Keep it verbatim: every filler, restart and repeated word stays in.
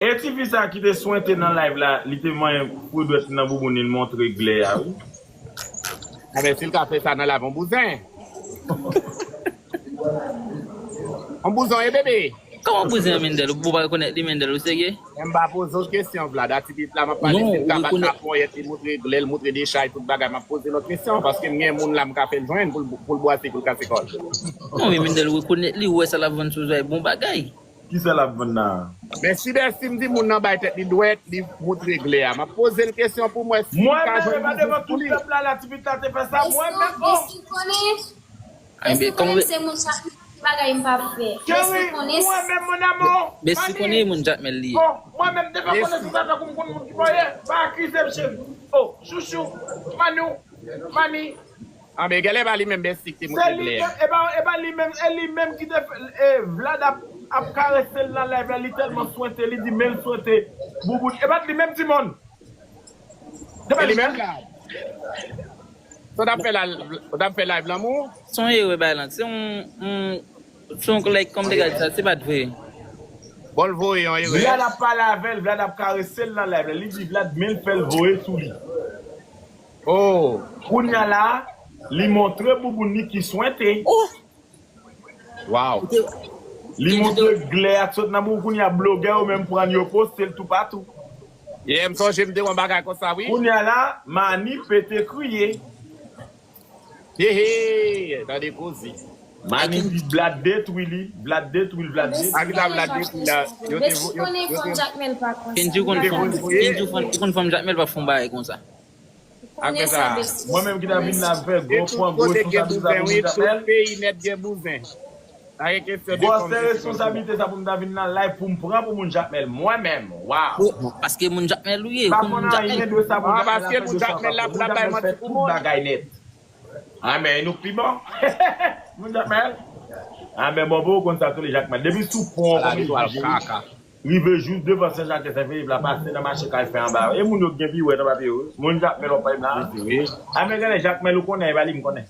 E tifi sa ki te swente nan live la, li te manyen fou dwèt li nan bouboun li, l montre glè a, wi. Anben, si l ka fè sa nan live, on bouzen. On bouzen, e bebe. Kòman bouzen an, Mendel? Ou pa rekonèt li, Mendel, ou serye? Men m pa poze w kesyon, Vlad. A ti pit la, m ap pale, si l ka bat laponyèt, li montre glè, l montre dechay, tout bagay, m ap poze lòt kesyon, paske m gen moun la, m ka fè l jwenn pou l, pou l bwase, pou l kase kò l. Non, men Mendel, ou rekonèt li, ou wè sa l ap vann sou zòrèy, bon bagay. Kisa l ap vann la? Men si Bèsi m di moun nan bay tèt li dwèt, li montre glè a. M ap poze l kesyon pou m wè si li ka jwenn biznis pou li. Mwen menm, e pa devan tout pèp la, la, ti pit la te fè sa, mwen menm, oh! Ay, men kòman se moun sa bagay m pa fè. Bèsi konnen. Mwen menm, mon amour. Bèsi konnen moun Jakmèl li ye. Oh, mwen menm, devan konnen se sa, tankou m konn moun ki mwen ye. Pa akize m, cheri. Oh, chouchou, manou, mami. Anben, genlè pa li menm Bèsi ki te montre glè a. E pa, e pa li menm, e li menm ki te fè, e, Vlad ap, ap karese l nan live la, li tèlman swente, li di men l swente bouboun. E pa li menm, timoun. E li menm la. Sa w t ap fè la, w t ap fè live lanmou? Se yon erè, Balan. Se yon, yon, se yon, like, kòm te gade sa, se pa t vre. Bon, l voye yon erè. Vlad ap pale avè l, Vlad ap karese l nan live la. Li di Vlad men l fè l voye sou li. Oh. Kounye a la, li montre bouboun li ki swente. Wow. Li montre glè a t sot nan bouboun, kounye a blogè yo menm pran l yo poste l toupatou. Yeah, m sonje m te wè yon bagay konsa, wi. Kounye a la, Mani pete kriye. He he, tande koze. Mani di Vlad detwi li, Vlad detwi l, Vlad detwi. Akisa Vlad detwi la? Yo te vo-, yo, yo te. Kendji konn fanm, Kendji konn fanm Jakmèl pa fè yon bagay konsa. Apre sa. Mwen menm ki ta vin la fè gwo pran gwo responsabilite sa pou moun Jakmèl. Tout peyi nèt gen bouzen. Pa gen kesyon de fanm. Gwosè responsabilite sa pou m ta vin nan live pou m pran pou moun Jakmèl. Mwen menm. Wow. Paske moun Jakmèl ou ye, ou konn moun Jakmèl. Pa konn anyen de sa moun Jakmèl ap fè de sa. Moun Jakmèl fè tout bagay nèt. Anben, nou k pi bon. Moun Jakmèl. Anben, bon, bon, ou konn sa tou le Jakmèl. Depi sou pon, kòm li jije. Rive jous devan Sen Jakè, Sen Filip la, pase nan mache kay fè anba. E moun yo k gen piwèt anba pye yo. Moun Jakmèl w ap pale m la. Anben, genlè Jakmèl ou konnen, e pa li m konnen.